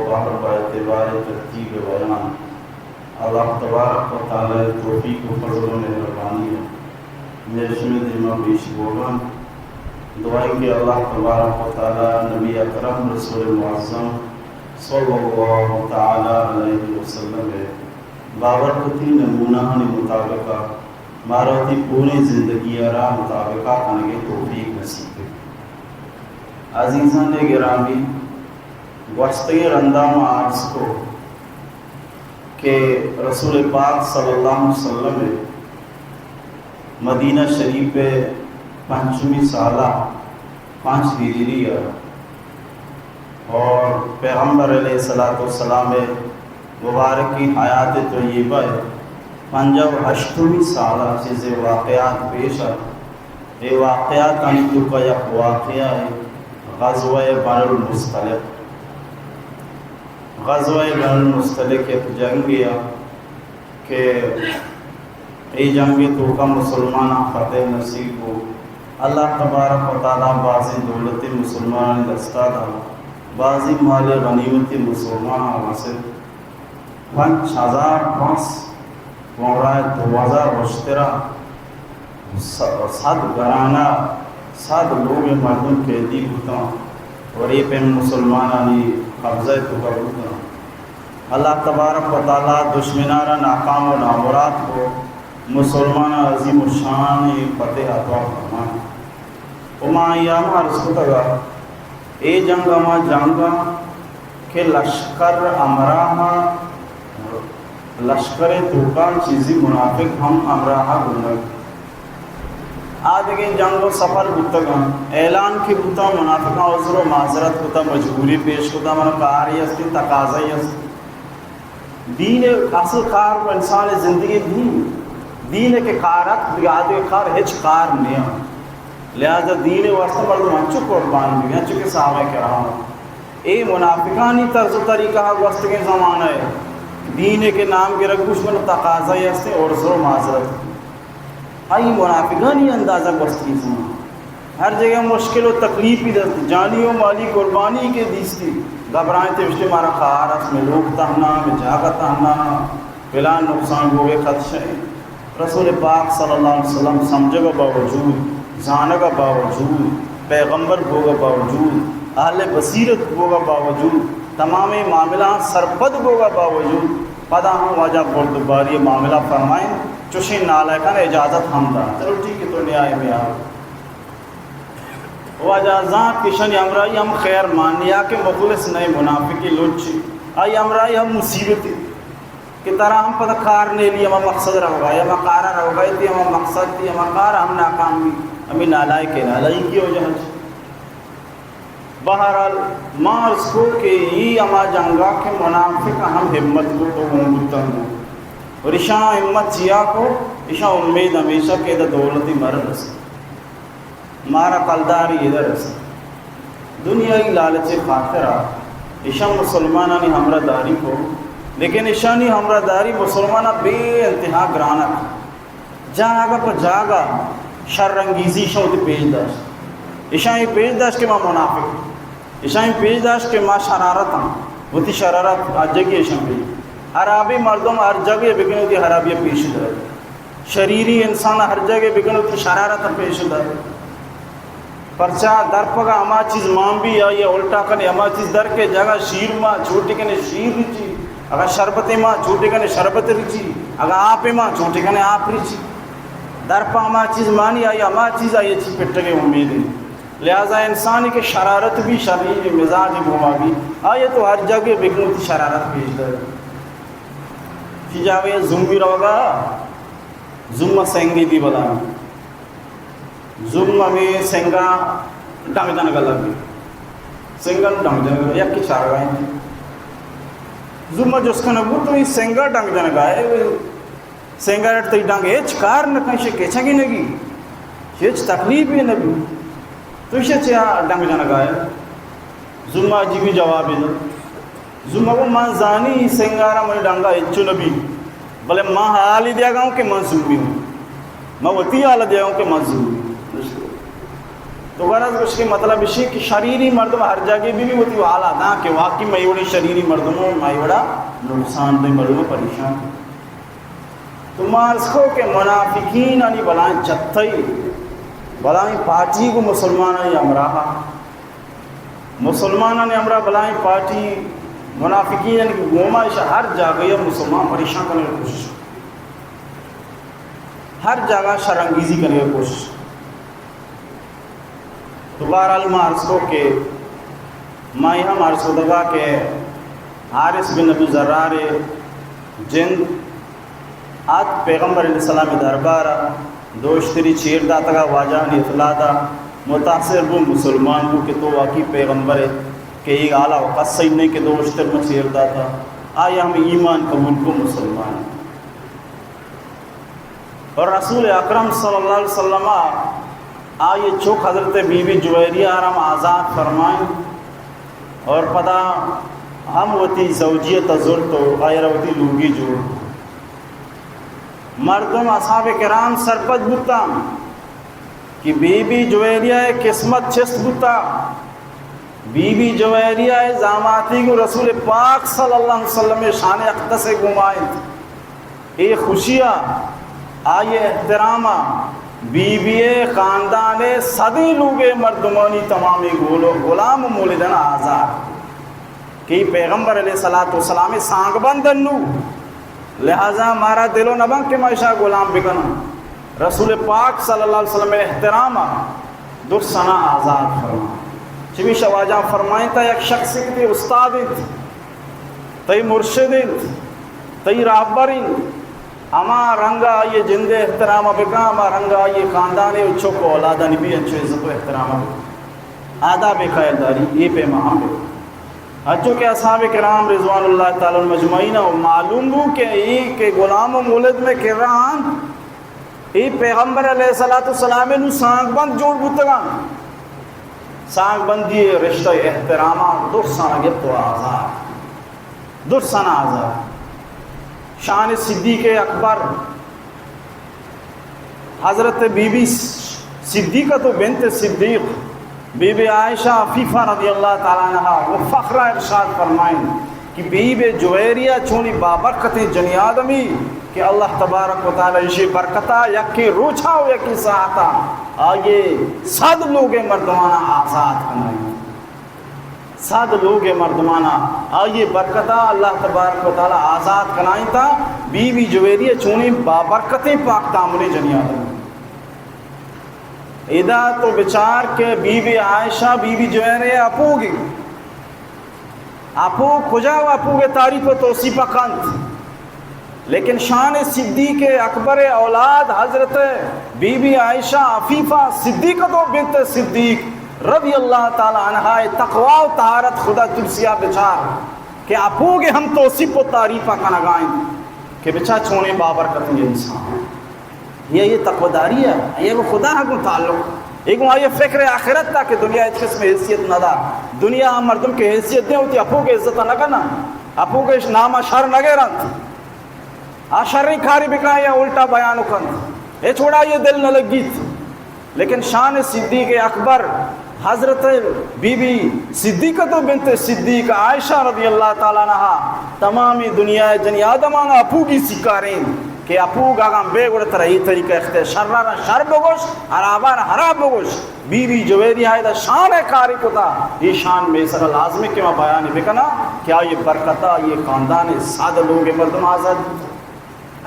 واہر با اعتبار ترتیب بیان اللہ تبارک و تعالی توفیق و فضل و مہربانی ہے۔ میرے شمے دیما پیش بوگان دعائیں کہ اللہ تبارک و تعالی نبی اکرم رسول معظم صلی اللہ تعالی علیہ وسلم ہے بابرکتی نمونہانی مطابق مارا وتی پوریں زندگی ء را مطابقہ کنگ ء توفیق نصیب بہ۔ عزیزان گرامی، گوستگیں رندا ما عرض کو کہ رسول پاک صلی اللہ علیہ وسلم ء مدینہ شریف ء پنچمی سالہ پنچ ہجری ء اور پیغمبر علیہ الصلوۃ والسلام ء مبارکیں حیات طیبہ ء پنجاہ و ہشتمی سال ء چیزے واقعات پیش ات۔ اے واقعاتانی توکا یک واقعہ ء غزوہ بنی المصطلق۔ غزوہ بنی المصطلق یک جنگے ء کہ اے جنگ ء توکا مسلماناں فتح نصیب بو۔ اللہ تبارک و تعالی بازیں دولت مسلمانانی دستا دا، بازیں مال غنیمت مسلماناں حاصل، پنچ ہزار بس گمراہ دو ہزار اشترا س-، صد گرانہ، صد لوگ مردم قیدی بوتاں اور اے پیم مسلمانانی قبضہ توکا بوتاں۔ اللہ تبارک و تعالی دشمنان را ناکام و نامراد کو، مسلمان عظیم و شان فتح عطا فرمائے۔ و ما ایام عرض کتگا، اے جنگ ہما جنگ کہ لشکر ہمراہ، لشکر توکا چیزی منافق ہم ہمراہ گنگ۔ آ دگہ جنگ و سفر بوتگاں، اعلان کہ بوتاں، منافقاں عذر و معذرت کتا، مجبوری پیش کتا، من کاری است، تقاضائی است۔ دین اصل کار و انسان زندگی دین، دین کہ کار ات، دگہ آ دگہ کار ہچ کار نیا۔ لہذا دین واسطہ مردم انچو قربان بی، انچو کہ صحابہ کرام۔ اے منافقانی طرز و طریقہ گوستگیں زمانہ ہے۔ دین کہ نام گرگ گوش من تقاضائی است، عذر و معذرت۔ آئی منافقانی اندازہ گوستگیں زمانہ۔ ہر جگہ مشکل و تکلیفی دست، جانی و مالی قربانی کہ دیستی، گھبرائیں تے اشتے مارا خار است، میں لوگ تہنا، میں جاگہ تہنا، پلان نقصان بوگے خدشہ ہے۔ رسول پاک صلی اللہ علیہ وسلم سمجھگ باوجود، زانگ باوجود، پیغمبر بوگ باوجود، اہل بصیرت بوگ باوجود، تمام معاملہ سرپد بوگ باوجود، پدا ہم واجہ بردباری معاملہ فرمائیں، چوشیں نالائکان اجازت ہم دات۔ چلو ٹھیک ہے، تو نیائے میں آؤ۔ واجہ زانت کہ ایشانی ہمراہی ہم خیر مان، یا کہ مخلص نئے، منافقی لچی، آئی ہمراہی ہم مصیبتی کہ ترا ہم پدا کار نیلی، ہما مقصد روگا، ہما کارا روگا، تی ہما مقصد، تی ہما کار ہم ناکام بی، ہمیں نالائک ہے، نالائکی وجہ چی۔ بہرحال، ما عرض کو کہ ای ہما جنگا کہ منافق ہم ہمت کو تو ہوں بوتن کو۔ اور اشاں ہمت چیا کو، اشاں امید ہمیشہ کہ ادا دولتی مر رسے۔ مارا کلداری ادا رسے۔ دنیائی لالچ خاطرا اشاں مسلمانانی ہمراہ داری کو، لیکن اشانی ہمراہ داری مسلماناں بے انتہا گرانک۔ جاگہ پہ جاگہ شر انگیزی شاں وتی پیش داشت۔ اشاں اے پیش داشت کہ ما منافق۔ اشاں اے پیش داشت کہ ما شرارت ہاں۔ وتی شرارت ہر جگہ اشاں پیش۔ ہرابی مردم ہر جگہ بکن وتی ہرابی پیش دار۔ شریری انسان ہر جگہ بکن وتی شرارت پیش دار۔ پرچا درپگا ہما چیز مان بی، آئی ء الٹا کنے، ہما چیز در کے جگہ شیر ما چوٹی کنے شیر رچی، اگاں شربت ما چوٹی کنے شربت رچی، اگاں آپ ما چوٹی کنے آپ رچی۔ درپا ہما چیز مانی، آئی ہما چیز آئی چی پٹگے امید ہے۔ لہذا انسانی کہ شرارت بی، شریر مزاج گوما بی، آئی تو ہر جگہ بکن وتی شرارت پیش دار۔ چی جاگہ زومی روگا، زوم سنگی دی بلا۔ زوم ہمے سنگا ڈنگ جنگ لگی۔ سنگا ڈنگ جنگ، یک چارگا انت۔ زوم جست کنگ بوت، تو اے سنگا ڈنگ جنگا ہے، سنگا رٹ تئی ڈنگ ہچ کار نہ کن، شے کچگی نگی، ہچ تکلیف نہ بی۔ تو شے چیا ڈنگ جنگا ہے؟ زوم عجیبی جوابے دات۔ زوم گو من زانی اے سنگارا منی ڈنگا ہچو نہ بی، بلے من حالی دیگا ہوں کہ من زومی ہوں۔ من وتی حال دیگا ہوں کہ من زومی ہوں۔ تو غرض گوشگے مطلب اشی کہ شریری مردم ہر جاگہ بی بی وتی حالا داں کہ واقعی مئی وڑی شریری مردم و مئی وڑا نقصان دہ مردم پریشان۔ تو ما عرض کو کہ منافقین آنی بلائیں چتئی، بلائیں پارٹی گو مسلمانانی ہمراہ، مسلمانانی ہمراہ بلائیں پارٹی منافقین آنی گوما اش ہر جاگہ مسلمان پریشان کرنے کی کوشش، ہر جاگہ شرانگیزی کرنے کی کوشش۔ تو بہرحال ما عرض کو کہ ما یہ ہم عرض کو دگا کہ حارث بن ابو ضرار جند آت پیغمبر علیہ السلام دربار دوشتری چیر داتگا، واجہانی اطلاع دا، متاثر بو، مسلمان بو کہ تو واقعی پیغمبر ہے کہ یہ حالا وقت صحیح نہیں کہ دوشتر میں چیر داتا۔ آئی ہم ایمان قبول کو، مسلمان۔ اور رسول اکرم صلی اللہ علیہ وسلم آئی چک حضرت بی بی جویریہ آرام آزاد فرمائیں اور پدا ہم وتی زوجیت زرت و آئی را وتی لوگی جوڑ۔ مردم اصحاب کرام سرپد بوتاں کہ بی بی جویریہ قسمت چست بوتا۔ بی بی جویریہ ء زاماتی گوں رسول پاک صلی اللہ علیہ وسلم ء شان اقدس ء گوما انت۔ اے خوشی ء، آئی ء احترام ء، بی بی ء خاندان ء صدی لوگ ء مردمانی تمامی گول و غلام و مولدن آزار کہ ای پیغمبر علیہ الصلوۃ والسلام ء سانگ بند انو، لہذا مارا دل و نبن کہ ما اشا غلام بکناں۔ رسول پاک صلی اللہ علیہ وسلم ء احترام ء درسنا آزاد فرما۔ چمیشا واجہ فرمائنتا، یک شخص کہ تئی استاد انت، تئی مرشد انت، تئی راہبر انت، ہما رنگ ء آئی جند ء احترام ء بکن، ہما رنگ ء آئی خاندان ء چک و اولادانی بھی انچو عزت و احترام ء بکن۔ آداب قائل داری، اے پیما ہم بکن۔ انچو کہ اصحاب کرام رضوان اللہ تعالی علیہم اجمعین ء معلوم بو کہ اے کہ غلام و مولد میں کر رہا انت، اے پیغمبر علیہ الصلوۃ والسلام نو سانگ بند جوڑ بوتگاں۔ سانگ بندی رشتہ احتراماں درساں گپت و آزاد، درساں آزاد۔ شان صدیق اکبر، حضرت بی بی صدیقہ تو بنت صدیق، بی بی عائشہ عفیفہ رضی اللہ تعالی عنہا و فخرا ارشاد فرمائیں کہ بی بی جویریہ چونی بابرکتیں جنی آدمی کہ اللہ تبارک و تعالی ایشی برکتا یکی روچا و یکی ساعتا آئیے صد لوگ مردمانا آزاد کنائیں۔ صد لوگ مردمانا آئیے برکتا اللہ تبارک و تعالی آزاد کنائیں تا۔ بی بی جویریہ چونی بابرکتیں پاک دامنیں جنی آدمی۔ ادا تو بچار کہ بی بی عائشہ، بی بی جویریہ اپوگی، اپوگ کجا و اپوگ تعریف و توصیف کنت؟ لیکن شان صدیق اکبر اولاد حضرت بی بی عائشہ عفیفہ صدیقہ تو بنت صدیق رضی اللہ تعالی عنہا تقوی و طہارت خدا ترسیا بچار کہ اپوگ ہم توصیف و تعریف کنگائیں کہ بچا چونیں بابرکتیں انسان۔ یہ، یہ تقواداری ہے، یہ کو خدا ہے کو تعلق۔ یہ کو آئی فکر آخرت تا کہ دنیا ہچ قسم حیثیت نہ دا۔ دنیا ہم مردم کے حیثیت دے ہوتی، اپو کے عزت نہ کرنا، اپو کے نام شر نہ گرنت۔ آ شریں کاری بکا یا الٹا بیان کنت۔ ہچ وڑا یہ دل نہ لگیت۔ لیکن شان صدیق اکبر حضرت بی بی صدیقہ تو بنت صدیق عائشہ رضی اللہ تعالی عنہا تمامی دنیا جنی آدمان اپوگی سکاریں کہ اپوگ اگاں بے گڑ ترا ای طریقہ اختیار، شرا را شر بگوش، حرابا را حراب بگوش۔ بی بی جویریہ ادا شان کاری کتا، یہ شان میں سر لازم کہ ما بیان بکنا کہ آئی برکتا یہ خاندان ساد لوگ مردم آزاد۔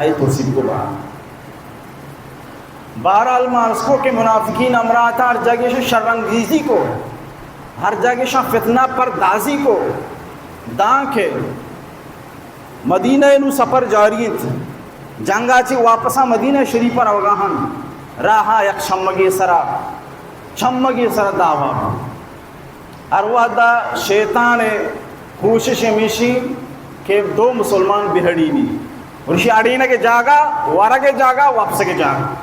اے توصیف کو با۔ بہرحال ما عرض کو کہ منافقین امرات ہر جگہ شان شرانگیزی کو، ہر جگہ شان فتنہ پردازی کو، داں کہ مدینہ نو سفر جاری انت، جنگا چی واپسا مدینہ شریف پر اوگاہن، راہا یک چمگے سرا، چمگے سرا دعوا۔ ہر وہدا شیطان ء کوشش ہمیشی کہ دو مسلمان بہڑینی۔ اور اشی اڑینگ ء جاگہ، ورگ ء جاگہ، وپسگ ء جاگہ۔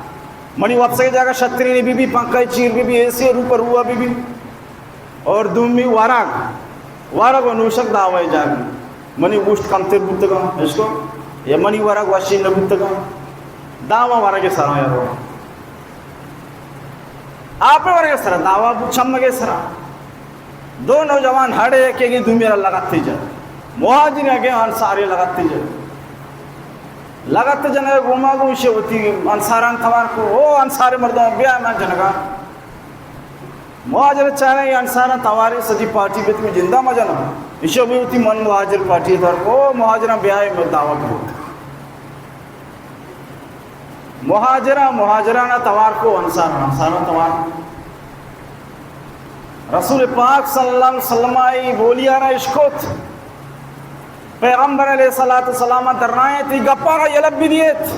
منی وپسگ ء جاگہ شترینی بی بی، پنکھا چیر بی بی، اے سی روپ روا بی بی۔ اور دومی ورگ، ورگ و نوشک دعوی جاگہ۔ منی گوشت کمتر بوتگاں، اشکو؟ یا منی ورگ وشی نہ بوتگاں؟ دعوی ورگ سرا یا رو۔ آپ ءِ ورگ ءِ سرا دعوا بوت، چمگ ءِ سرا۔ دو نوجوان ہڑے کہ گے دومی را لگتے جا۔ مہاجر اگے انصاری لگتے جا۔ لگت جنگ ءَ گوما گوشے وتی انصاراں توار کو، او انصار مردم بیا من جنگا۔ مہاجر چارے انصاراں توارے سجی پارٹی بیت میں جندا مجنا۔ ایشو بھی وتی من مہاجر پارٹی در کو، او مہاجراں بیائے میں دعوت کو۔ مہاجراں، مہاجرانا توار کو، انصار، انصارا توار کو۔ رسول پاک صلی اللہ علیہ وسلم آئی بولی آرا اشکت۔ پیغمبر علیہ الصلوۃ والسلام درائیں تی گپارا یلب بدیت۔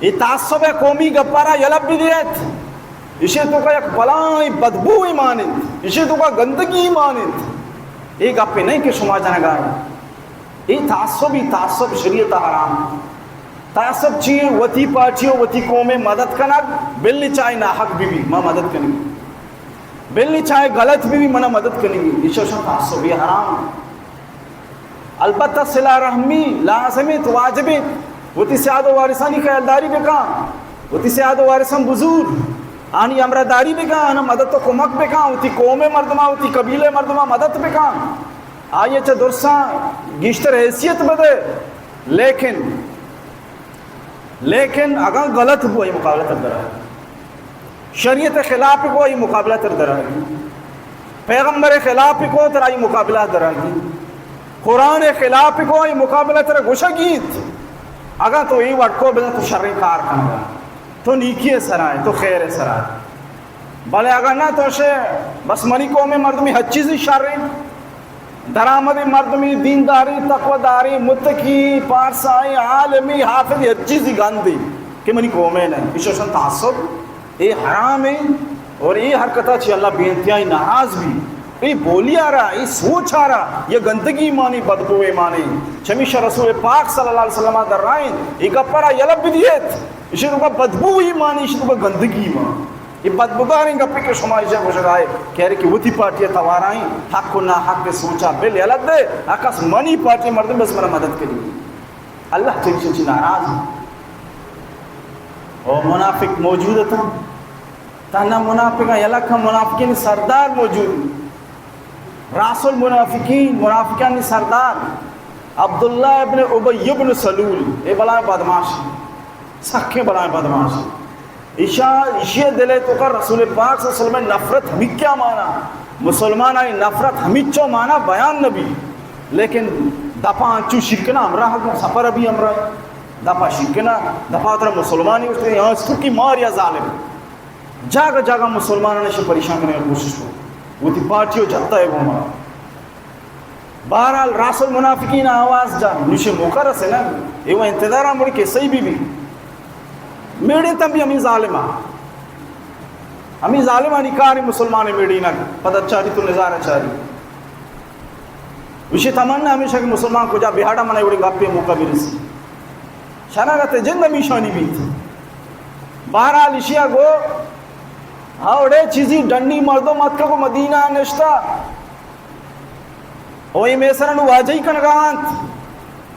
یہ تعصب قومی گپارا یلب بدیت۔ اسے تو کا یک بلائیں بدبو مانند، اسے تو کا گندگی مانند۔ یہ گپے نہیں کہ شما جنگا۔ اے تعصب، اے تعصب شریعت ءَ حرام۔ تعصب چی ایں؟ وتی پارٹی و وتی قوم ءِ مدد کنگ، بل چاہے ناحق بہ بی، ما مدد کنگی۔ بل چاہے غلط بہ بی، منا مدد کنگی۔ ایشا شان تعصب، اے حرام۔ البتہ صلہ رحمی لازم ایں، واجب ایں۔ وتی سیاد و وارثانی خیالداری بکن، وتی سیاد و وارثان بزور، آنی ہمراہداری بکن، آنا مدد و کمک بکن، وتی قوم ءِ مردما، وتی قبیلہ ءِ مردما مدد بکن۔ آئی ءَ چہ درساں گیشتر حیثیت بدے، لیکن، لیکن اگاں غلط بو، آئی مقابلہ تر درا۔ شریعت خلاف کو، آئی مقابلہ تر درا۔ پیغمبر خلاف کو، تر آئی مقابلہ درا۔ قرآن خلاف کو، آئی مقابلہ تر گوشگیت۔ اگاں تو اے وڑ کو بزن تو شریں کار کنگا، تو نیکی سرائے، تو خیر سرائے۔ بلے اگاں نہ تو شے، بس منی قوم مردمی ہر چیزی شریں۔ درآمد مردمی دینداری، تقواداری، متقی، پارسائی، عالمی، حافظ، ہر چیزی گندی کہ منی قوم نہ۔ ایشو شان تعصب، اے حرام ایں اور اے حرکتا چی اللہ بے انتہائی ناراض بی۔ اے بولی آرا، اے سوچ آرا، یہ گندگی مانی، بدبو مانی۔ چمیشا رسول پاک صلی اللہ علیہ وسلم درائیں، اے گپرا یلب بدیت۔ ایشی تو کا بدبو مانی، ایشی تو کا گندگی مانی۔ اے بدبوداریں گپے کہ شما ایشا گوشگائے کہ ارے کہ وتی پارٹی توارائیں، حق و ناحق سوچا بل یلد دے، حق اس منی پارٹی مردم بس منا مدد کری۔ اللہ چنچن چی ناراض۔ او منافق موجود تھا۔ تہنا منافقاں یلہ کن منافقین سردار موجود۔ راس المنافقین، منافقانی سردار عبداللہ ابن ابی ابن سلول، اے بلا بدماش، سکیں بلا بدماش۔ ایشا، ایشی دل تو کا رسول پاک صلی اللہ علیہ وسلم نفرت ہمیکیا مانا، مسلمان آئی نفرت ہمیچو مانا بیان نبی، لیکن دپا انچو شرکنا ہمراہ سفر ابھی ہمراہ دپا شرکنا، دپا ترا مسلمانی اس نے یہاں اس کی مار یا ظالم۔ جاگہ جاگہ مسلمانان شے پریشان کرنے کی کوشش کو، وتی پارٹی و جتا ہے گوما۔ بہرحال راس المنافقین آواز جا، نوشے موقع رسے نا، اے وہ انتظار مڑی کہ صحیح بی بی۔ میڑے تم بھی ہمیں ظالمہ، ہمیں ظالمانی کاری مسلمان میڑی نہ، پتہ چاری تو نظارہ چاری۔ وشی تمنا ہمیشہ کہ مسلمان کجا بہاڑا منا وڑی گپے موقع برسی۔ شرارت جند ہمیشانی بیت۔ بہرحال ایشیا گو، ہاوڑے چیزی ڈنی مردم اتکا کو مدینہ نشتا۔ او اے میسر انو واجہی کنگا انت۔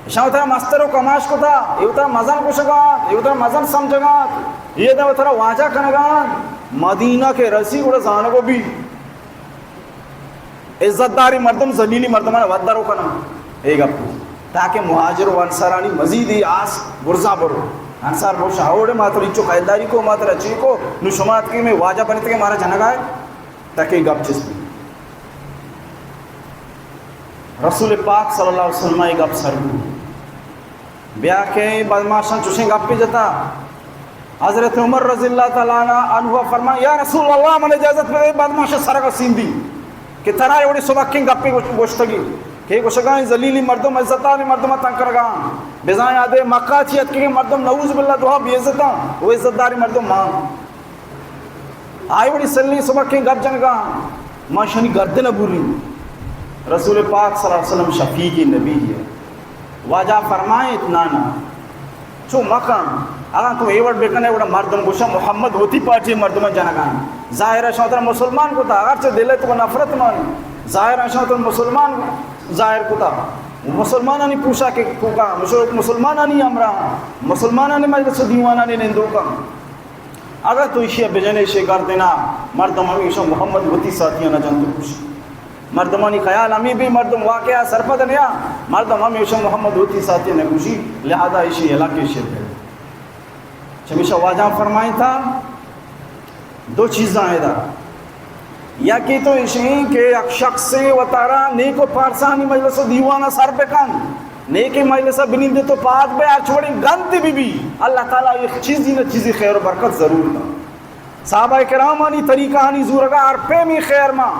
اشاں وترا مستر و کماش کتا، اے وترا مزن کشگا انت، اے وترا مزن سمجھگا انت، اے دے وترا واجہ کنگا انت۔ مدینہ کے رسی گڑا زانگو بی۔ عزت داری مردم ذلیلی مردماں ودر کنن۔ اے گپ تاکہ مہاجر و انصارانی مزید ای آس برزا برو۔ انصار بوش آوڑے ماتر چو خیلداری کو، ماتر چی کو، نو شما اتکے میں واجہ بنتے کہ مارا جنگا ہے، تاکہ گپ چست بی۔ رسول پاک صلی اللہ علیہ وسلم اے گپ سر بو۔ بیا کہ بدماشاں چوشیں گپے جتا۔ حضرت عمر رضی اللہ تعالی عنہ، عنہ فرمائے، یا رسول اللہ، من اجازت بدے، بدماش سرگ سیندی کہ ترا اے وڑی سبکیں گپے گوش-، گوشتگی کہ گوشگائیں ذلیلی مردم، عزتانی مردم تنگ کرگا۔ بزاں یادے مکہ چی اتکگیں مردم نعوذ باللہ دعا بے عزتاں، و عزت داری مردم مان۔ آئی وڑی سلیں سبکیں گپ جنگا، ما شنی گردن بوریں۔ رسول پاک صلی اللہ علیہ وسلم شفیع نبی ہے۔ واجہ فرمائیت، نا نا، چو مکن، اگاں تو اے وڑ بکنے وڑا مردم گوشا محمد ہوتی پارٹی مردم جنگان۔ ظاہر ہے شما ترا مسلمان کو تا، اگرچہ دل تو نفرت مان، ظاہر ہے شما ترا مسلمان ظاہر کو تا۔ مسلمانانی پوشاک کو کا، مسلمانانی امرا، مسلمانانی مجلس و دیوانانی نندوکا۔ اگاں تو ایشی ءَ بجنے، ایشی گردن ءَ، مردم ہمیشہ محمد وتی ساتھی ءَ نہ جنت و کشی۔ مردمانی خیال ہمے بی، مردم واقعہ سرپد نیا، مردم ہمیشہ محمد وتی ساتھی ءَ نہ کشی، لہذا ایشی علاقے شر بی۔ چمیشا واجہ فرمائیں تھا، دو چیزاں ادا۔ یکی تو ایشیں کہ یک شخص وتارا نیک و پارسانی مجلس و دیوانا سر بکن، نیکیں مجلس بنندے تو پاد بے، ہر چوڑیں گند بی بی، اللہ تعالی یک چیزی نہ چیزی خیر و برکت ضرور دا۔ صحابہ کرامانی طریقہانی زورگا ہر پیمی خیر ما،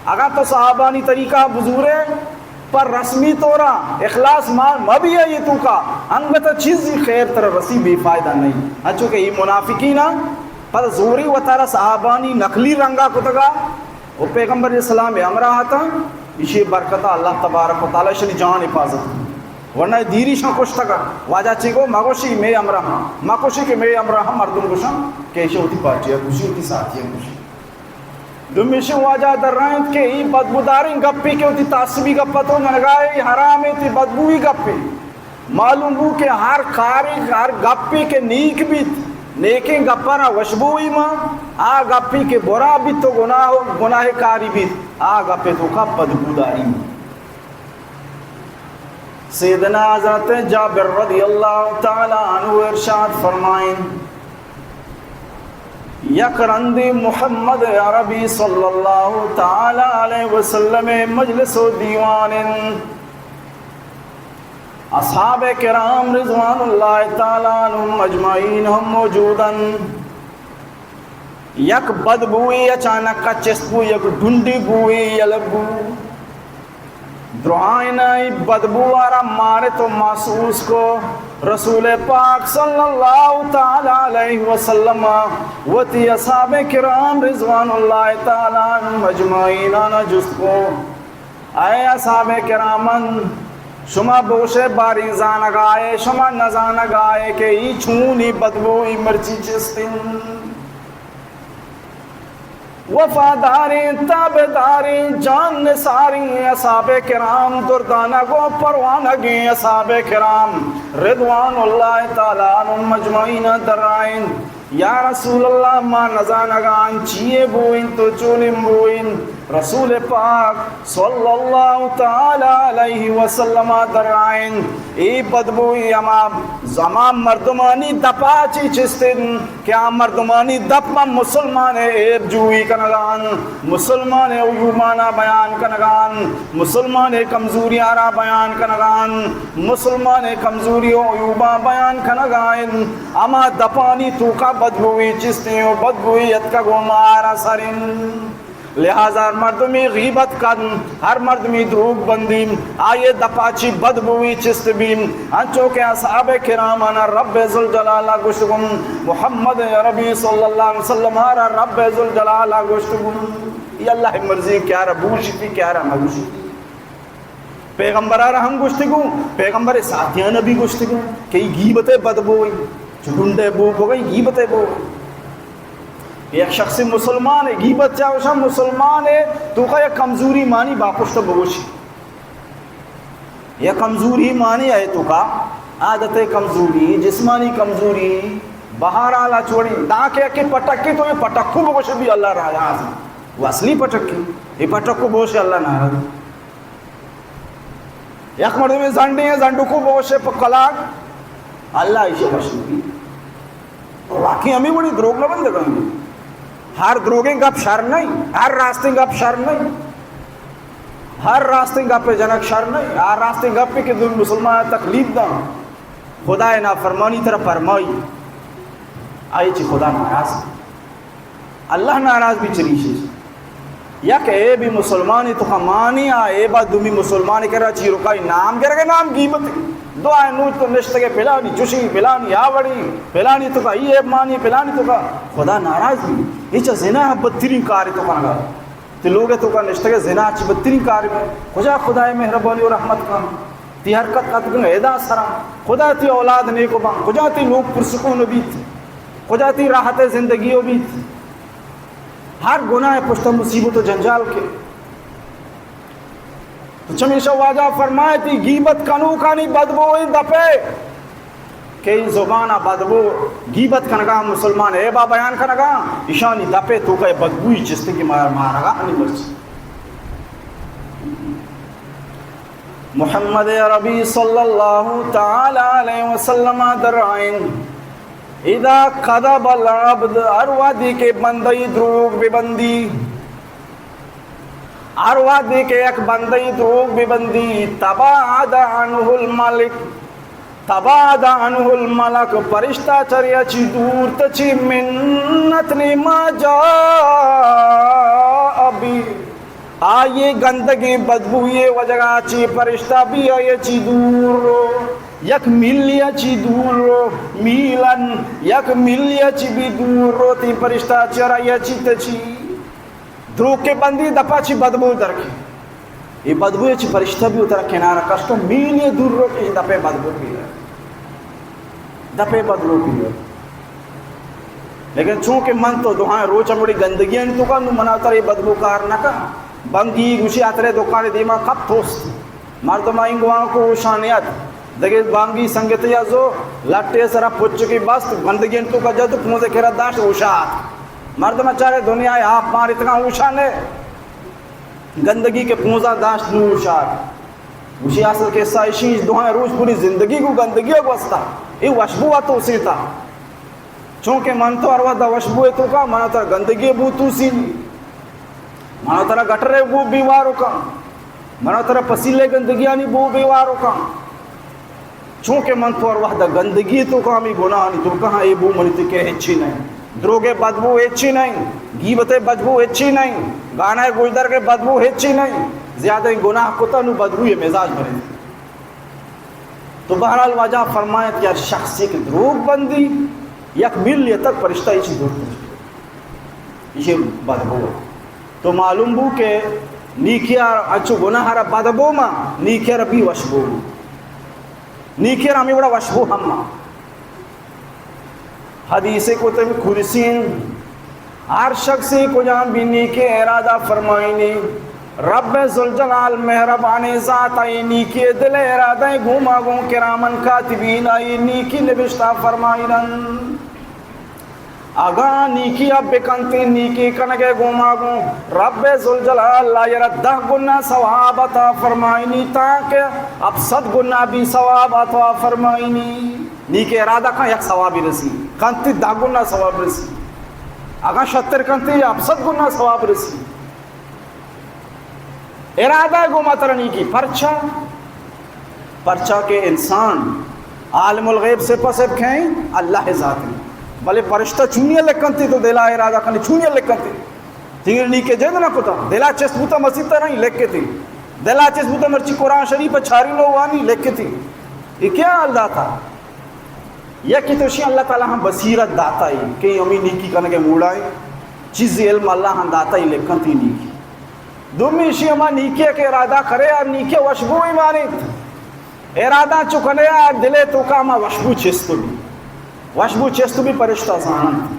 اگاں تو صحابانی طریقہ بزورے، پر رسمی طورا اخلاص مان مبی، یہ تو کا انگت چیزی خیر تر رسی بے فائدہ نہیں۔ ہنچو کہ یہ منافقین پد زوری وتارا صحابانی نقلی رنگا کتگا و پیغمبر علیہ السلام ہمراہ تا، اسی برکتا اللہ تبارک و تعالی شنی جان حفاظت۔ ورنہ دیری شان کشتگا، واجہ چی گو، مگوشی مے ہمراہ، مکوشی کہ مے ہمراہ مردم گوشاں کہ ایشی وتی پارٹی ہے، گوشی وتی ساتھی ہے، گوشی۔ دومیشی واجہ درائینت کہ ای بدبوداریں گپے کہ وتی تعصبی گپا تو ننگائے، ای حرامیں، تی بدبوئی گپے۔ معلوم بو کہ ہر کاری، ہر گپے کہ نیک بیت، نیکیں گپا را وشبوئی ما، آ گپے کہ برا بیت تو گناہ، گناہ کاری بیت، آ گپے تو کا بدبوداری۔ سیدنا حضرت جابر رضی اللہ تعالی عنہ ارشاد فرمائیں، یک رندی محمد عربی صلی اللہ تعالی علیہ وسلم مجلس و دیوان، اصحاب کرام رضوان اللہ تعالی عنہم اجمعین ہم موجودن۔ یک بدبوئی اچانک ءَ چست بو، یک ڈنڈی بوئی یلہ بو۔ درائینائی بدبو آرا مارت و محسوس کو۔ رسول پاک صلی اللہ تعالی علیہ وسلم وتی اصحاب کرام رضوان اللہ تعالی عنہم اجمعین آنا جست کو، اے اصحاب کرامن، شما بوشے باریں زانگائے، شما نزانگائے کہ ای چونی بدبوئی مرچی چستیں۔ وفاداریں، تابعداریں، جان نثاریں اصحاب کرام، دردانگ و پروانگیں اصحاب کرام رضوان اللہ تعالی عنہم اجمعین درائیں۔ یا رسول اللہ، ما نزانگان چیئے بوئیں تو چونیں بوئیں۔ رسول پاک صلی اللہ تعالی علیہ وسلم درائیں، اے بدبوئی ہما زمان مردمانی دپا چی چستیں کہ آ مردمانی دپ ما مسلمان عیب جوئی کنگان، مسلمان عیوبانا بیان کنگان، مسلمان کمزوریانا بیان کنگان، مسلمان کمزوری و عیوباں بیان کنگائیں۔ ہما دپانی توکا بدبوئی چستیں و بدبوئی اتکگ و مارا سریں۔ لہذا ہر مردمی غیبت کن، ہر مردمی دروگ بندی، آئیے دپا چی بدبوئی چست بی، انچو کہ اصحاب کرامانا رب ذوالجلال گوشتگن، محمد عربی صلی اللہ علیہ وسلم را رب ذوالجلال گوشتگن۔ یہ اللہ مرضی کہ آرا بوشی تھی، کہ آرا مگوشی تھی۔ پیغمبر را ہم گوشتگو، پیغمبر ساتھیان بھی گوشتگو کہ ای غیبت بدبوئی، چو ڈنڈے بو بو گئی غیبت بو۔ یک شخص مسلمان ہے، غیبت چاہوشا مسلمان ہے، توکا یک کمزوری مانی باپشت بگوشی۔ یک کمزوری مانی ہے توکا، عادت کمزوری، جسمانی کمزوری، بہرحال چوڑی، داں کہ کہ پٹکی تو یہ پٹکو بگوشے بھی اللہ راضی۔ وہ اصلی پٹکی، یہ پٹکو بوشے اللہ ناراض۔ یک مردمے زنڈے ہیں، زنڈکو بوشے پہ کلاگ، اللہ ایشی وش نبی۔ واقعی ہمیں وڑی دروگ نہ بندگان۔ ہر دروگیں گپ شر نہیں، ہر راستیں گپ شر نہیں۔ ہر راستیں گپ جنک شر نہیں، ہر راستیں گپ کہ دو مسلمان تکلیف داں۔ خدا نافرمانی ترا فرمائی، آئی چی خدا ناراض۔ اللہ ناراض بی چریشی۔ یک عیبی مسلمانی توکا مانی، آ عیبا دومی مسلمانی کرا چی رکائی نام گرگے، نام غیبت۔ دو آئے نوچ تو نشتگے پلانی چشی، پلانی آوڑی، پلانی توکا ای عیب مانی، پلانی توکا۔ خدا ناراض بی۔ یہ چا زنا بدترین کاری تو کنگا۔ تی لوگ توکا نشتگے زنا چی بدترین کاری بی۔ کجا خدای مہربانی و رحمت کن؟ تی حرکت اتکن ادا سرا۔ خدا تی اولاد نیکو بان۔ کجا تی لوگ پرسکون بیت؟ کجا تی راحت زندگی و بیت؟ ہر گناہ پشت مصیبت و جنجال کے۔ تو چمیشا واجہ فرمائے، تی غیبت کنوکانی بدبوئیں دپے، کہ اے زبان ءَ بدبو، گیبت کنگا، مسلمان عیبا بیان کنگا، ایشانی دپ ءِ توکا اے بدبوئی چست کہ مار-، مارگا ہنی مرچی۔ محمد عربی صلی اللہ تعالی علیہ وسلم ءَ درائیں، اذا کذب العبد، ہر وہدی کہ بندہ ئی دروگ بہ بندی، ہر وہدی کہ یک بندہ ئی دروگ بہ بندی، تباعد عنہ الملک، تباعد عنہ الملک، فرشتہ چریا چی دور تچی، منت لما جاء بہ، آئی گندگیں بدبوئی وجگا چی فرشتہ بی آئی چی دور رو، یک میلی چی دور رو، میلن، یک میلی چی بی دور رو، تی فرشتہ چریا چی تچی۔ دروگ کہ بندی دپا چی بدبو درکے۔ اے بدبو چی فرشتہ بی اترا کنارا کشتو، میلی دور رو کہ دپے بدبو پی۔ دپے بدبو پی۔ لیکن چونکہ من تو دوہاں روچ مڑی گندگی انت تو کا، نو منا تر اے بدبو کار نہ کا۔ بنگی گوشی اترے دکان دیما کپ توست۔ مردم آئیں گوانکو ہوشانے ات۔ دگہ بانگی سنگتے یا زو لٹے سرا پچکی بست، گندگی انت تو کا جت، پونزے کرا داشت ہوشا ات۔ مردم چارے دنیا آپ مارتگا ہوشانے۔ گندگی کہ پونزا داشت نو ہوشا ات۔ گوشی اصل قصہ اشی، دوہاں روچ پوری زندگی کو گندگی گوستا۔ اے وشبو اتو سیتا۔ چونکہ من تو ہر وہدا وشبو ءِ توکا، منا ترا گندگی بو توسی، منا ترا گٹر ءِ بو بیوارو کن، منا ترا پسیلے گندگیانی بو بیوارو کن۔ چونکہ من تو ہر وہدا گندگی ءِ توکا، ہمے گناہانی توکا، ہاں، اے بو منی تکے ہچی نہیں۔ دروگ ءِ بدبو ہچی نہیں، گیبت ءِ بدبو ہچی نہیں، گانا ءِ گوشدارگ ءِ بدبو ہچی نہیں۔ زیادہ گناہ کتا نو بدبو ءِ مزاج بنے۔ تو بہرحال واجہ فرمائیت کہ ہر شخصی کہ دروگ بندی، یک میلی تک فرشتہ ایشی دور تر۔ ایشی بدبو۔ تو معلوم بو کہ نیکی ءَ انچو گناہ را بدبو ما، نیکی ءَ را بی وشبو۔ نیکی ءَ را ہمیں وڑا وشبو ہم ما۔ حدیث کتب قدسی انت، ہر شخصی کجام بھی نیکی ارادہ فرمائینی، رب ذوالجلال مہربانیں ذات آئی نیکی دل ارادہ گوما گوں کرامن کاتبین آئی نیکی نبشتہ فرمائینن۔ اگاں نیکی اب بکنتی، نیکی کنگے گوما گوں رب ذوالجلال آئی را دہ گنا ثواب عطا فرمائینی، تاکہ اب صد گنا بھی ثواب عطا فرمائینی۔ نیکیں ارادہ کن یک ثوابی رسی، کنتی دہ گنا ثواب رسی۔ اگاں شتر کنتی ہفت صد گنا ثواب رسی۔ ارادہ گو ما ترا نیکی۔ پرچا؟ پرچا کہ انسان عالم الغیب سے پس کہیں اللہ ذات ہیں۔ بلے پرشتہ چونی لکھنتی تو دلا ارادہ کنی چونی لکھنتی۔ تیر نیکے جند نہ کتا، دلا چست بوتا مسیت نہیں لکھتی۔ دلا چست بوتا مرچی قرآن شریف چاری لو وانی لکھتی۔ یہ کیا حال داتا؟ یکے تو شی اللہ تعالی ہم بصیرت داتا ہی کہ ہمیں نیکی کنگے موڑا ہے، چیز علم اللہ ہم داتا ہی لکھن تی نیکی۔ دومی شی ہما نیکی کے ارادہ کرے اور نیکی وشبو ہی مانیت۔ ارادہ چو کنے آ دلے تو کا ہما وشبو چست بھی۔ وشبو چست بھی پرشتہ زانن۔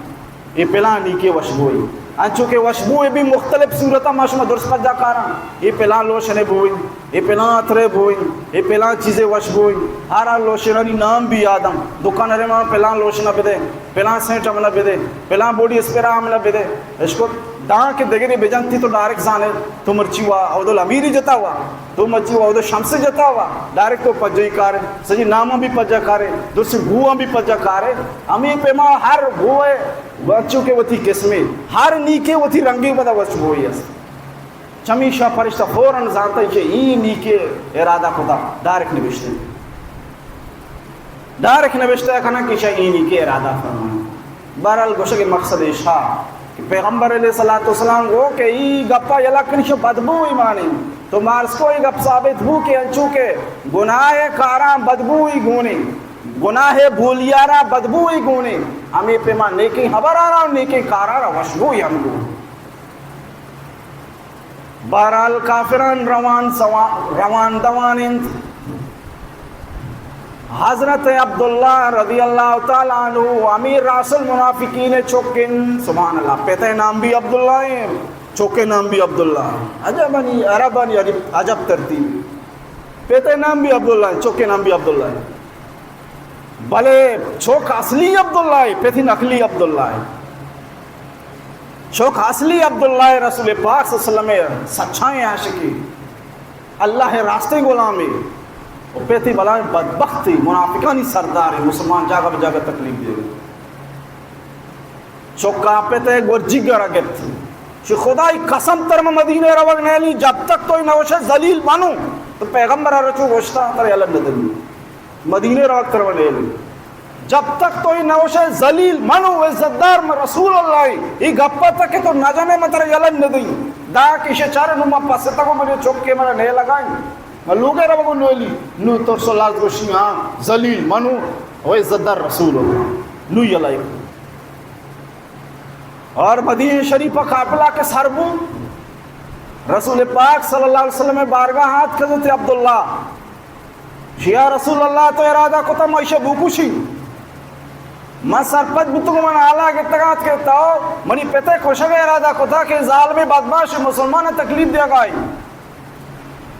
اے پلان نیکیں وشبوئے۔ انچو کہ وشبوئے بھی مختلف صورتاں ما شما درست پجا کاراں۔ اے پلان لوشنے بوئے، اے پلان عطرے بوئے، اے پلان چیزے وشبوئے۔ ہر ہر لوشنانی نام بھی یادم۔ دکان رے ما پلان لوشنا بدے، پلان سینٹ ہمنا بدے، پلان بوڈی اسپرا ہمنا بدے۔ اشکو داں کہ دگری بجنتی تو ڈائریکٹ زانے، تو مرچی وا عبدال امیری جتا وا۔ تو مچی وہد شمس جتا وا، ڈائریکٹ تو پجئی کارے، سجی ناماں بھی پجا کارے، درستی گواں بھی پجا کارے۔ ہمیں پیما ہر گوئے وچو کے وتی قسمے، ہر نیکے وتی رنگے پدا وش گوئی است۔ چمیشا فرشتہ فوراً زانتا کہ ای نیکے ارادہ کتا، ڈائریکٹ نوشتے۔ ڈائریکٹ نوشتہ کناں کہ شاہ اینی کے ارادہ فرمائیں۔ بہرحال گوشگ مقصد ایشا کہ پیغمبر علیہ الصلوۃ والسلام گو کہ ای گپا یلا کنی شو بدبو ایمانی۔ تو مارس کو ای گپ ثابت بو کہ انچو کہ گناہ کاراں بدبو ای گونی، گناہ بولیارا بدبو ای گونی، ہمیں پیما نیکی خبرارا نیکی کارارا وشبو ای ہم گون۔ بہرحال کافران روان سوا-، روان دوان انت۔ حضرت عبداللہ رضی اللہ تعالی عنہ امیر رأس المنافقین چک انت۔ سبحان اللہ، پتئے نام بھی عبداللہ ہیں، چکے نام بھی عبداللہ ہیں۔ عجب انی عربانی عجب، عجب ترتیب۔ پتئے نام بھی عبداللہ ہیں، چکے نام بھی عبداللہ ہیں۔ بلے چوک اصلی عبداللہ ء، پتی نقلی عبداللہ ء۔ چوک اصلی عبداللہ ء رسول پاک صلی اللہ علیہ وسلم ء سچائیں عاشقی، اللہ ء راستیں غلامے، و پتی بلائیں بدبختی منافقانی سردارے، مسلمان جاگہ بہ جاگہ تکلیف دے۔ چکا پت ء گورجیگ ء را گپت۔ چہ خدائی قسم تر من مدینہ ء روگ نیلی، جب تک تو نوشے ذلیل منو، تو پیغمبر ء را چو گوشتا تر یلہ ندنی۔ مدینہ ء روگ تر من نیلی۔ جب تک تو نوشے ذلیل منو، عزت دار من رسول اللہ ای، ای گپا تک کہ تو نجنے من تر یلہ ندنی۔ دا کشے چار نو ما پس تکو منے چکے من نہ لگائیں۔ من لوگے روگ نیلی، نو تو رسول اللہ گوشی ہاں، ذلیل منو، و عزت دار رسول اللہ۔ نو یلہ اور مدینہ شریف ء قافلہ کہ سر بو، رسول پاک صلی اللہ علیہ وسلم ء بارگاہ آتک حضرت عبداللہ، شیا رسول اللہ تو ارادہ کتا ما ایشا بکشی، من سرپد بوتگوں، من حالا گتگات کہ تو منی پتے کشگ ء ارادہ کتا کہ ظالم بدمعاش مسلمان ء تکلیف دیگائی۔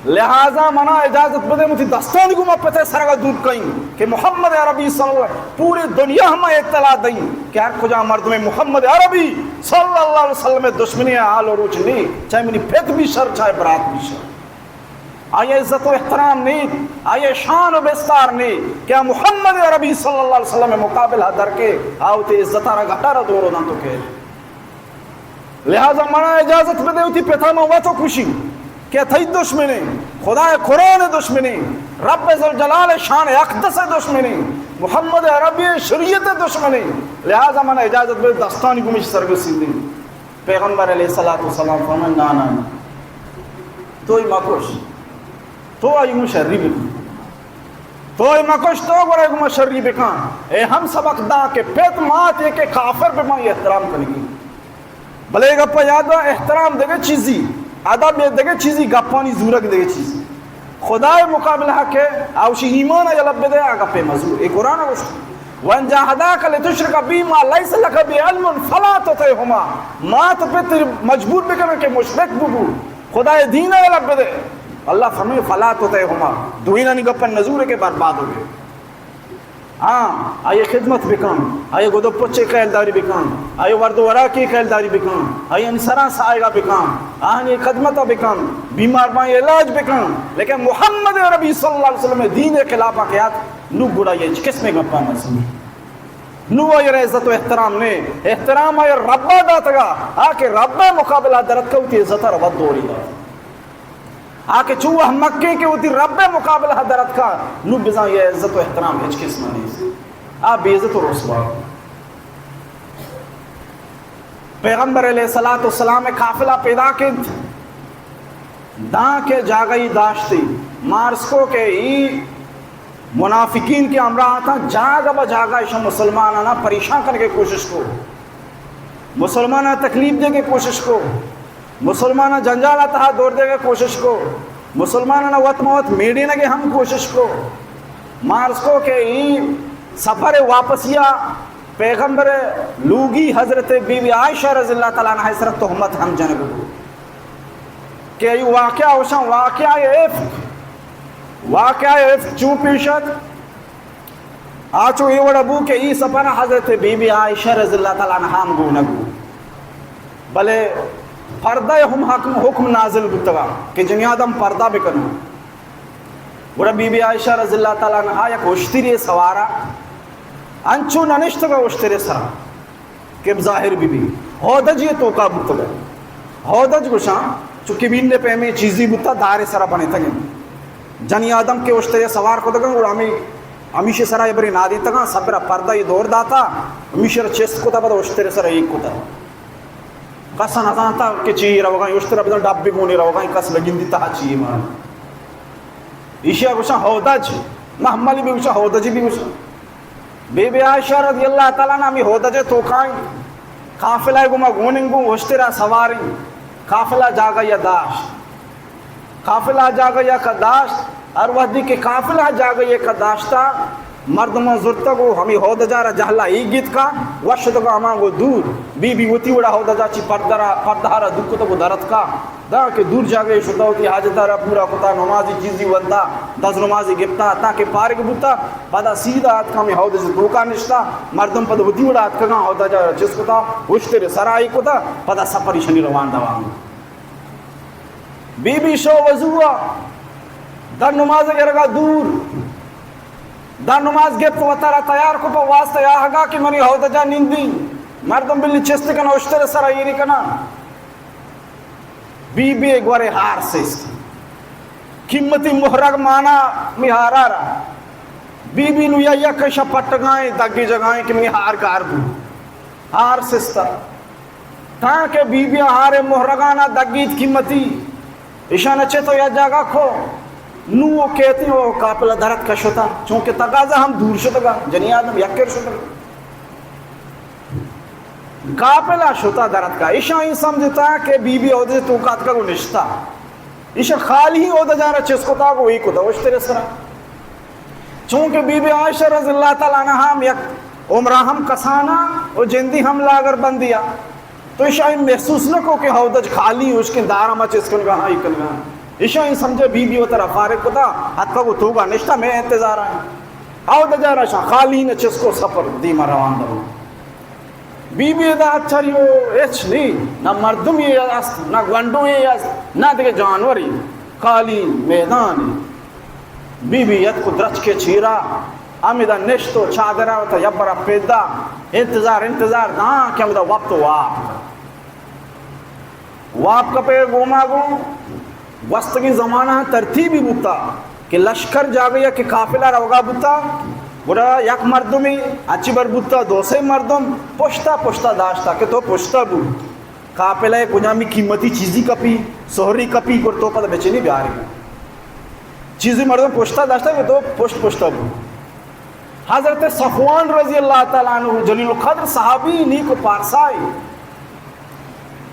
لہذا منا اجازت بدے، من وتی دستانی گوما پتے سرگا دور کئیں کہ محمد عربی صلی اللہ، پوری دنیا ہما اطلاع دئیں کہ ہر کجا مردم محمد عربی صلی اللہ علیہ وسلم دشمنی حال و روچ نی، چاہے منی پت بھی شر، چاہے برات بھی شر۔ آئی عزت و احترام نی، آئی شان و بستار نی کہ محمد عربی صلی اللہ علیہ وسلم مقابل ہا در کے آوتی عزت را گھٹا را دور دان تو کہ لہذا منا اجازت بدے، وتی پتا من وت و کشی کہ تئی دشمنے، خدائے قرآن دشمنے، رب ذوالجلال شان اقدس دشمنے، محمد عربی شریعت دشمنے، لہذا منا اجازت بدے دستانی گومش سرگسی دیں۔ پیغمبر علیہ الصلوۃ والسلام فرمائے، نا، نا، نا، تو ہی مکش، تو آئی گوم شری بکن، تو ہی مکش، تو گڑا گوم شری بکن۔ اے ہم سبق دا کہ پت مات یہ کہ کافر بہ ما احترام کنگی۔ بلے اے گپا یاد دار، احترام دگہ چیزی، ادب یہ دگہ چیزی، گپانی زورگ دگہ چیزی۔ خدائے مقابلہ کہ آوشی ایمان یلہ بدے، آ گپے مزور۔ اے قرآن گوشت، وان جاهداك لتشرك بي ما ليس لك به علم فلا تطعهما۔ مات پت مجبور بکنن کہ مشرک ببو، خدائے دین یلہ بدے۔ اللہ فرمائے، فلا تطعهما، دوئینانی گپا نزورے کہ برباد ہو گئے۔ ہاں، آئی خدمت بکن، آئی گد و پچے خیالداری بکن، آئی ورد و وراکی خیالداری بکن، آئی سرا سائگا بکن، آہانی خدمت بکن، بیمار باں علاج بکن۔ لیکن محمد عربی صلی اللہ علیہ وسلم دین خلاف کیات، نو گڑا یہ ہچ قسم گپا مزنی۔ نو آئی عزت و احترام نے، احترام آئی ربا داتگا، آ کہ رب مقابلہ درت کو تی عزت ربا دوری دات۔ آ کہ چو احمقیں کہ وتی رب ء مقابلہ ء در اتکا، نو بزاں یہ عزت و احترام ہچ قسم نیست۔ آ بے عزت و رسوا۔ پیغمبر علیہ الصلوۃ والسلام ء قافلہ پیداک انت، داں کہ جاگہی داشتی، مارس کو کہ ای منافقین کہ ہمراہ آتاں، جاگہ بہ جاگہ ایشاں مسلمانانا پریشان کنگے کوشش کو، مسلماناں تکلیف دیگے کوشش کو، مسلماناں جنجال ء تہا دور دیگے کوشش کو، مسلماناں وت مہ وت میڑینگے ہم کوشش کو۔ مارس کو کہ ای سفر واپسیا پیغمبر لوگی حضرت بی بی عائشہ رضی اللہ تعالی عنہا سر تہمت ہم جنگ بو کہ ای واقعہ اوشان واقعہ افک، واقعہ افک چو پیشت آ چو اے وڑ بو کہ ای سفر حضرت بی بی عائشہ رضی اللہ تعالی عنہا ہم گونگ بو، بلے پردہ ہم حکم، حکم نازل بوتگا کہ جنی آدم پردہ بکنو۔ گڑا بی بی عائشہ رضی اللہ تعالی عنہا یک اشتری سوارا انچو ننشتگا اشتری سرا کہ ظاہر بی بی ہودجی توکا بوتگا۔ ہودج گوشاں چو کبین پیمیں چیزی بوتا دار سرا بنتگیں۔ جنی آدم کہ اشترے سوار کتگاں، گڑا ہمیں، ہمیشی سرا یہ بری نادینتگاں، سبرا پردہ یہ دور داتا، ہمیشی را چست کتا، پدا اشترے سرا ایک کتا۔ کس نزانتا کہ چی روگاں، اشترا بزن ڈب بگونی روگاں، کس نگندی تہا چی مان۔ ایشی گوشاں ہودج، محملی بھی گوشاں، ہودجی بھی گوشاں۔ بی بی عائشہ رضی اللہ تعالی عنہا ہمیں ہودج توکائیں، قافلہ گما گوننگوں اشترا سواریں، قافلہ جاگہ یا داشت۔ قافلہ جاگہ یک داشت، ہر وحدی کہ قافلہ جاگہ یک داشتا، مردمان زرتگ و ہمیں ہودجا را جہلا ایگیت کا، وشتگا ہما گو دور، بی بی وتی وڑا ہودجا چی پردہ را، پردہ را دور کتگ و درت کا، داں کہ دور جاگہے شتا، وتی حاجت ءَ را پورا کتا، نمازی چیزی ونتا، دز نمازی گپتا، تاکہ پارگ بوتا، پدا سیدھا آتکا ہمے ہودج ءِ توکا نشتا۔ مردم پدا وتی وڑا آتکگاں، ہودج ءَ را چست کتا، اشتر سرا ایر کتا، پدا سفر ایشانی روان دوان۔ بی بی شو وضو ءَ، در نماز گرگا دور، در نماز گپت، وتارا تیار کو پہ واسطہ آہگا کہ منی ہودجا نندی، مردم بلی چست کنا، اشتر سرا ایری کنا۔ بی بی گورے ہار سست۔ قیمتی مہرگ مانا می ہارا را۔ بی بی نو یا یک شپ پٹگائیں، دگی جگائیں کہ منی ہار گار بو۔ ہار سستا۔ تاں کہ بی بی ہارے مہرگانا دگیت قیمتی۔ ایشانا چہ تو یا جاگہ کو۔ نو کیتی و قافلہ درت کا شتا۔ چونکہ تقاضا ہم دور شتگا۔ جنی آدم یک کر شتگا۔ قافلہ شتا درتکا، ایشاں اے سمجھتا کہ بی بی ہودج ءِ توکا آتکا گو نشتا۔ ایشاں خالی ہی ہودجاں را چست کتا گو ایر کتا اشتر سرا۔ چونکہ بی بی عائشہ رضی اللہ تعالی عنہا ہم یک عمرہ ہم کسانا و جندی ہم لاگر بندیا۔ تو ایشاں اے محسوس نہ کو کہ ہودج خالی، اشکن دارا ما چست کنگا ہاں، ایر کنگا۔ ایشاں اے سمجھے بی بی وتارا فارغ کتا، آتکا گو توکا نشتا، مئے انتظارا۔ ہودجاں را ایشاں خالی نہ چست کو، سفر دیما روان دو۔ بی بی ادا چریو ہچ نی، نہ مردمے است، نہ گونڈوے است، نہ دگہ جانورے، خالی میدانے۔ بی بی یتک و درچکے چیرا، ہمیدا نشت و چادرا وتا یبرا پیدا، انتظار، انتظار داں کہ ہمدا وپت واب۔ واب کپے گوما گوں گوستگیں زمانہ ترتیبی بوتا کہ لشکر جاگہ یا کہ قافلہ روگا بوتا، گڑا یک مردمے اچی بر بوتا، دو سے مردم پشتا پشتا داشتا کہ تو پشتا بو۔ قافلہ کجامی قیمتی چیزی کپی، سہری کپی، گڑ تو پدا بچنی بیاری۔ چیزی مردم پشتا داشتا کہ تو پشت پشتا بو۔ حضرت صفوان رضی اللہ تعالی عنہ جلیل القدر صحابی، نیک و پارسائی۔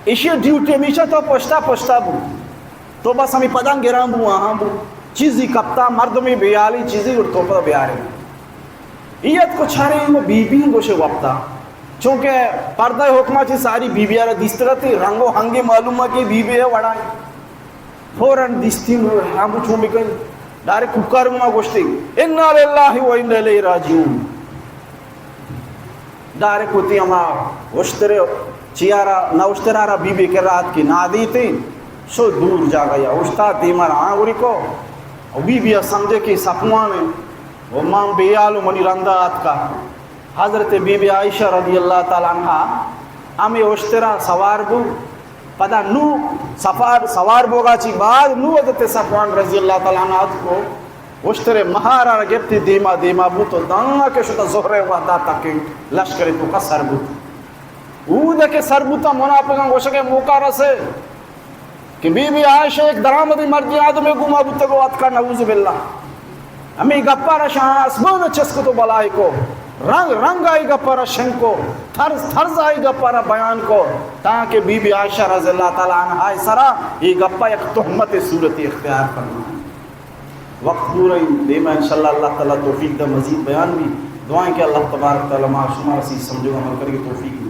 ایشی ڈیوٹی ہمیشہ تو پشتا پشتا بو، تو بس ہمیں پداں گران بو، آہاں بو، چیزی کپتا، مردمی بیالی چیزی گڑ تو پدا بیارے۔ ایت کو چارے و بی بی گوشے وپتا، چونکہ پردہ حکمہ چی ساری بی بی آرا دیستگتی، رنگ و ہنگی معلوم کہ بی بی ہے وڑائی۔ فوراً دیستین ہم چون بکن، ڈائریکٹ کوکار ما گوشتی، انا للہ و انا الیہ راجعون۔ ڈائریکٹ وتی ہما اشترے چیارا، نہ اشترارا بی بی کرا اتکی نادیتی، شو دور جاگہ یا اشتا دیما را آنگوری کو، و بی بی سمجھے کہ صفوان ہے، و ماں بیال و منی رندا آتکا۔ حضرت بی بی عائشہ رضی اللہ تعالی عنہا ہمے اشترا سوار بو۔ پدا نو سفار، سوار بوگا چی بعد نو حضرت صفوان رضی اللہ تعالی عنہ اتکو، اشترے مہارا گپتی دیما دیما بوت و داں کہ شتا ظہرے وہدا تکیں لشکرے توکا سر بوت۔ اود کہ سر بوتا منافقاں گوشگے موقع رسے کہ بی بی عائشہ یک درآمدی مردی آدمے گوما بوتگو اتکا، نعوذ باللہ۔ ہمے گپا را شاہ آسمان چست کت و بلائی کو، رنگ رنگ آئی گپا را شنگ کو، طرز طرز آئی گپا را بیان کو، تاکہ بی بی عائشہ رضی اللہ تعالی عنہا سرا اے گپا یک تہمت صورتی اختیار فرمائے۔ وقت پورا ایں، دیما انشاءاللہ اللہ تعالی توفیق دا مزید بیان بی۔ دعائیں کہ اللہ تبارک تعالی ما شما رسی سمجھو عمل کرے توفیق